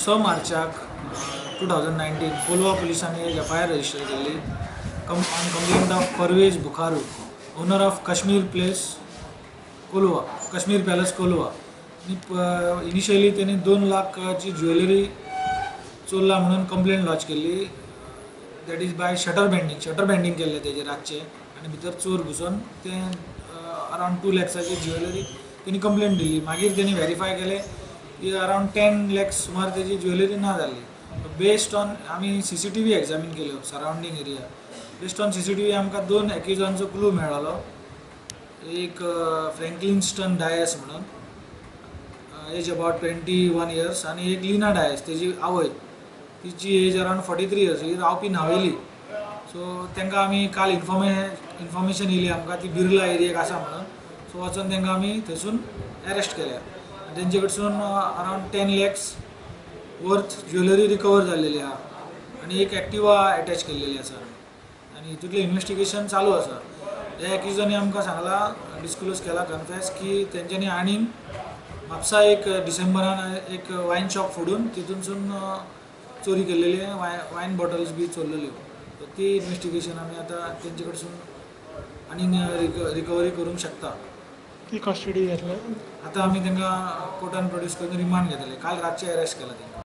6 मार्चाक 2019 कोलवा पुलिसांनी एक एफ I R register केल्ली on complaint of Parvez Bukharu, owner of Kashmir place Colva, Kashmir palace Colva. आनी initially तेणी 2 लाखाची ज्वेलरी चोरला म्हणून कंप्लेंट लॉज केल्ली. That is by shutter bending. Shutter bending केल्लें तेजेर रातचें आनी भितर चोर घुसून तें अरावंड 2 लॅक्साची ज्वेलरी तेणी कंप्लेंट दिली. मागीर तेणी व्हेरीफाय केलें की अरावंड 10 लॅक्स सुमार तेजी ज्वेलरी ना जाल्ली. बेस्ड ऑन आमी CCTV examine केल्यो surrounding area. Based on CCTV आमकां 2 एक्युजांचो क्लू मेळ्ळो. एक फ्रँकलिन्स्टन डायस म्हणून, एज अबाउट 21 इयर्स, आनी एक लिना डायस तेजी आवय, तिची एज अरावंड 43 इयर्स, ही रावपी न्हावेली. सो तांकां आमी काल इन्फॉर्मेशन येयली आमकां ती बिर्ला एरियेक आसा म्हणून. सो वचून तांकां आमी थंयसून अरेस्ट केल्या. तेंचे कडसून around 10 lakhs worth jewellery recover जाल्लेली आहा आनी एक एक्टिवा एटॅच केल्लेली आसा. आनी हितूंतलें इन्वेस्टिगेशन चालू आसा. ह्या एक्युजांनी आमकां सांगलां, डिस्क्लोज केला, कन्फेस की तेंच्यांनी आनीक म्हापसा एक डिसेंबरान एक वायन शॉप फोडून तितूनसून चोरी केल्लेली, वायन बॉटल्स बी चोरलेल्यो. ती इन्वेस्टिगेशन आमी आतां तेंचे कडसून आनीक रिकवरी करूंक शकता. ती कस्टडी घेतले आतां आमी तांकां कोर्टान प्रोड्यूस करून रिमांड घेतले. काल रातचे अरेस्ट केला तांकां.